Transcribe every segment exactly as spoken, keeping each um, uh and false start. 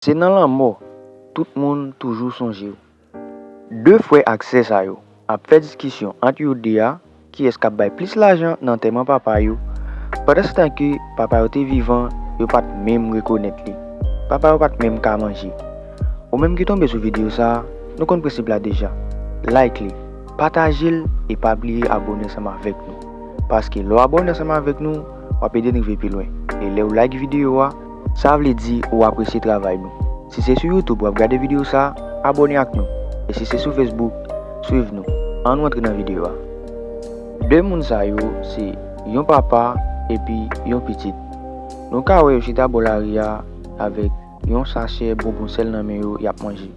Se nan lanmò tout moun toujou sonje w. De frè ak sè sa yo ap fè diskisyon ant yo de a, kiyès k ap bay plis lajan nan antèman papa yo, pandansetan ke papa yo te vivan, yo pa t menm rekonèt li. Papa yo pa t menm ka manje. Ou menm ki tonbe sou videyo sa a, nou konn prensip la deja. Like li, pataje l e pa bliye abòne ansanm avèk nou. Paske lè w abòne ansanm avèk nou, w ap ede n rive pi lwen. E lè w like videyo a, sa vle di ou apresye travay nou. Si se sou YouTube w ap gade videyo sa, abòne ak nou. E si se sou Facebook, swiv nou. Ann nou antre nan videyo a. De moun sa yo se yon papa epi yon pitit. Nou ka wè yo chita bò lari a avèk yon sachè bonbon sèl nan men yo, y ap manje.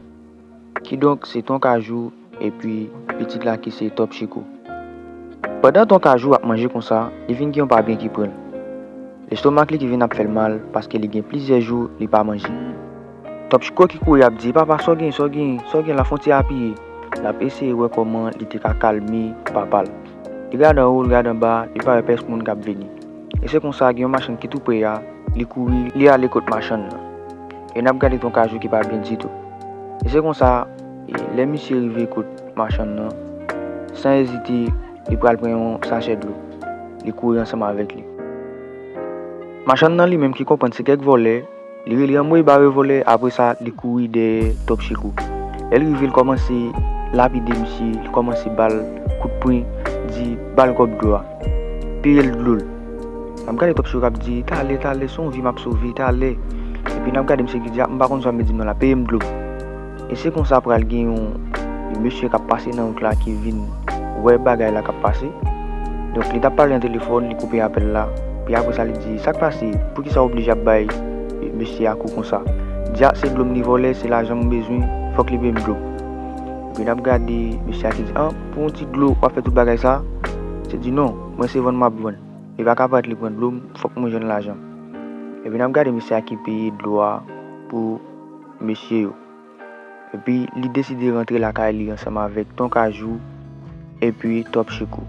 Kidonk, se Ton Kajou epi pitit la ki se Top Chiko. Pandan Ton Kajou ap manje konsa, li vin gen yon pa byen ki pran l. Lestomak li ki vin ap fè l mal paske li gen plizyè jou li pa manje. Top Chiko ki kouri ap di, "Papa, sa w gen, sa w gen, sa w gen la, fè yon ti apiye." L ap eseye wè kòman li te ka kalme papa l. Li gade anwo, li gade anba, li pa wè pèsonn moun k ap vini. E se konsa, gen yon machann ki tou pre a, li kouri, li ale kot machann nan. E n ap gade Ton Kajou ki pa byen ditou. E se konsa, e lè misye rive kot machann nan, san ezite, li pral pran yon sachè dlo. Li kouri ansanm avèk li. Machann nan li menm ki konprann se kèk vòlè, li rele anmwey bare vòlè, apre sa, li kouri dèyè Top Chiko. Lè l rive, l kòmanse lapide misye, li kòmanse ba l kout pwen, di, "Ba l kòb dlo a. Peye l dlo l." N ap gade Top Chiko k ap di, "Talè, talè, se yon vi m ap sove, talè." Epi n ap gade misye ki di, "A, m pa konn sa w vle di m nan la, peye m dlo m." E se konsa pral gen yon, yon mesye k ap pase nan wout la ki vin wè bagay la k ap pase. Donk, li t ap pale nan telefòn, li koupe apèl la. Epi apre sa, li di, "Sa k pase? Poukisa w oblije ap bay mesye a kou konsa?" Di, "A, se dlo m li vòlè, se lajan m bezwen, fòk li peye m dlo m." Epi n ap gade mesye a ki di, "An, pou yon ti dlo, w ap fè tout bagay sa?" Misye di, "Non, mwen se vann m ap vann. Li pa ka parèt li pran dlo m, fòk mwen jwenn lajan m." Epi n ap gade mesye a ki peye dlo a pou mesye yo. Epi li deside rantre lakay li ansanm avèk Ton Kajou epi Top Chiko.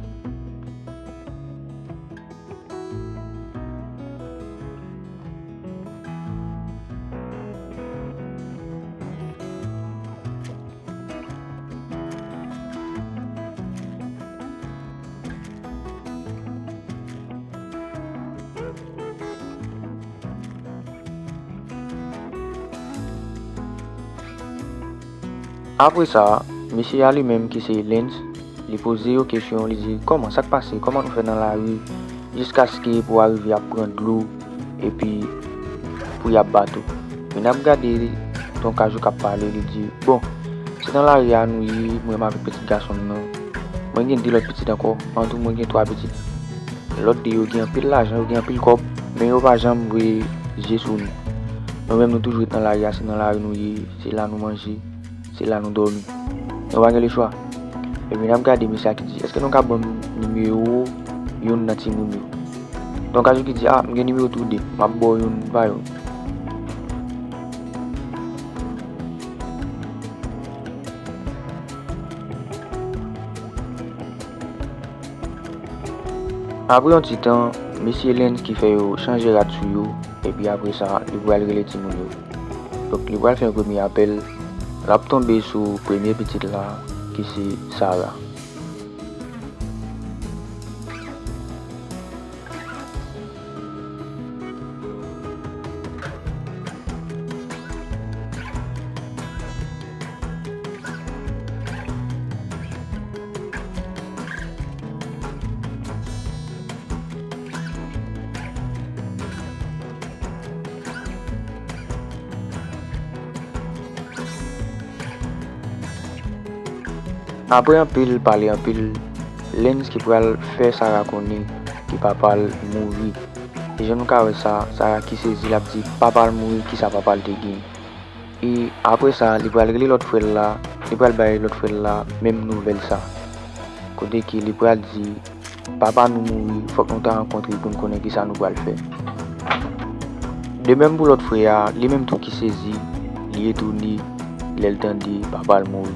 Apre sa, mesye a li menm ki se Lens, li poze yo kesyon, li di, "Kòman, sa k pase? Kòman nou fè nan lari jiskaske pou arive ap pran dlo epi pou y ap bat ou?" Men n ap gade Ton Kajou k ap pale, li di, "Bon, se nan lari a nou ye, mwen menm avèk pitit gason m nan. Mwen gen de lòt pitit ankò, antou mwen gen twa pitit. Lòt de yo gen anpil lajan, yo gen anpil kòb, men yo pa janm voye je sou nou. Nou menm nou toujou ret nan lari a, se nan lari nou ye, se la nou manje, se la nou dòmi. Nou pa gen lechwa." Epi n ap gade mesye a ki di, "Èske nou ka ban m nimewo youn nan timoun yo?" Ton Kajou ki di, "A, m gen nimewo tou de, m ap ba w youn pa youn." Apre yon ti tan, mesye Lens ki fè yo chanje rad sou yo, epi apre sa, li pral rele timoun yo. Donk, li pral fè yon premye apèl, l ap tonbe sou premye pitit la, ki se Sara. Apre anpil pale anpil, Lens ki pral fè Sara konnen ke papa l mouri. E jan nou ka wè sa, Sara ki sezi, l ap di, "Papa l mouri, kisa papa l te gen?" E apre sa, li pral rele lòt frè l la, li pral bay lòt frè l la menm nouvèl sa. Kote ke li pral di, "Papa nou mouri, fòk nou ta rankontre pou n konnen kisa nou pral fè." De menm pou lòt frè a, li menm tou ki sezi, li etone lè l tande papa l mouri.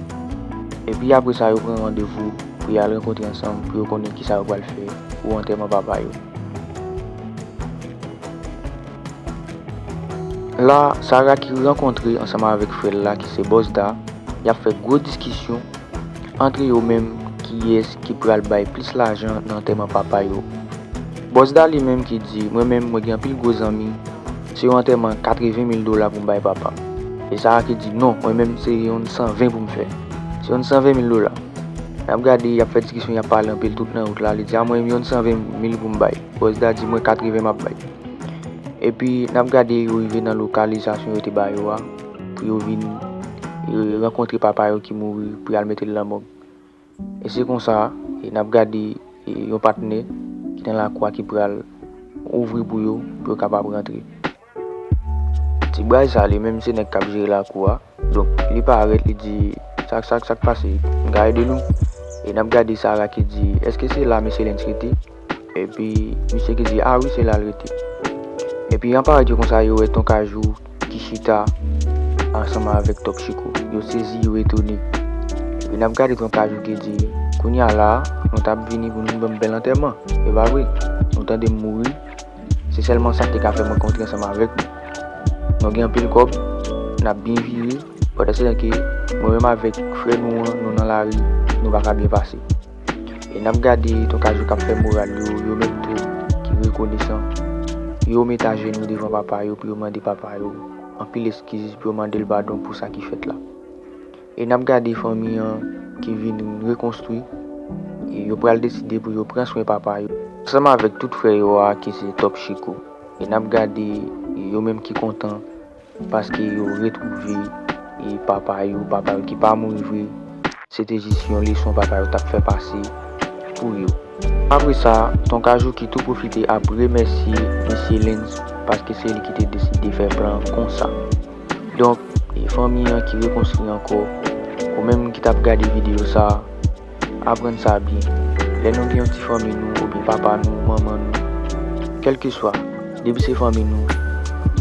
Epi apre sa, yo pran randevou pou y al rankontre ansanm pou yo konnen kisa yo pral fè pou antèman papa yo. La, Sara ki rankontre ansanm avèk frè l la ki se Bòsda, y ap fè gwo diskisyon antre yo menm kiyès ki pral bay plis lajan nan antèman papa yo. Bòsda li menm ki di, mwen menm mwen gen anpil gwo zanmi, se yon antèman katreven mil dola pou m bay papa m. E Sara ki di, non, mwen menm se yon san ven pou m fè. Se yon san ven mil dola. N ap gade, y ap fè diskisyon, y ap pale anpil tout nan wout la. Li di, a mwen yon san ven mil pou m bay. Bòsda di, mwen katreven m ap bay. Epi, n ap gade yo rive nan lokalizasyon yo te ba yo a, pou yo vin, e, rankontre papa yo ki mouri, pou y al mete l nan mòg. E se konsa, e n ap gade, e, yon patnè ki nan lakou a ki pral ouvri pou yo, pou yo kapab rantre. Ti bray sa, li menm se nèg k ap jere lakou a. Donk, li parèt, li di, sa, sa, sa k pase? M ka ede nou? E n ap gade Sara ki di, èske se la mesye Lens rete? Epi, misye ki di, a wi, se la l rete. Epi, an parèt yo konsa, yo wè Tonkajou ki chita ansanm avèk Top Chiko. Yo sezi, yo etone. Epi, n ap gade Tonkajou ki di, kounye a la, nou t ap vini pou nou ban m bèl antèman. E pa vre, nou tande m mouri. Se sèlman sa k te ka fè m rankontre ansanm avèk nou. Nou gen anpil kòb, n ap byen vire, pandan se tan ke mwen menm avèk frè nou an, nou nan lari, nou pa ka byen pase. E n ap gade Tonkajou k ap fè moral yo, yo menm tou ki rekonesan. Yo met ajenou devan papa yo pou yo mande papa yo anpil eskiz, pou yo mande l padon pou sa ki fèt la. E n ap gade fanmi an ki vin rekonstwi. E yo pral deside pou yo pran swen papa yo. Ansanm avèk tout frè yo a ki se Top Chiko. E n ap gade yo menm ki kontan paske yo retwouve e papa yo, papa yo ki pa mouri vre. Se te jis yon leson papa yo t ap fè pase pou yo. Apre sa, Tonkajou ki tou pwofite ap remèsye mesye Lens paske se li ki te deside fè plan konsa. Donk, e fanmi an ki rekonstwi ankò, ou menm ki t ap gade videyo sa, aprann sa byen. Lè nou gen yon ti fanmi nou, oubyen papa nou, manman nou, kèlkeswa, depi se fanmi nou,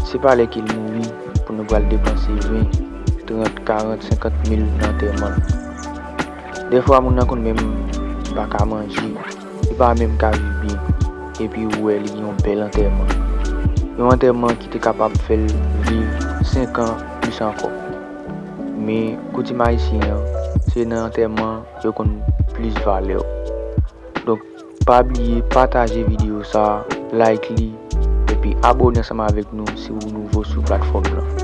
se pa lè ke l mouri pou nou pral depanse ven, trant, karant, senkant mil nan antèman l. Dèfwa moun nan konn menm pa ka manje, li pa menm ka viv byen, epi ou wè li gen yon bèl antèman. Yon antèman ki te kapab fè l viv senk an plis ankò. Men koutim ayisyen an, se nan antèman yo konn plis valè. Donk, pa bliye pataje videyo sa, like li, epi abòne ansanm avèk nou si ou nouvo sou platfòm lan.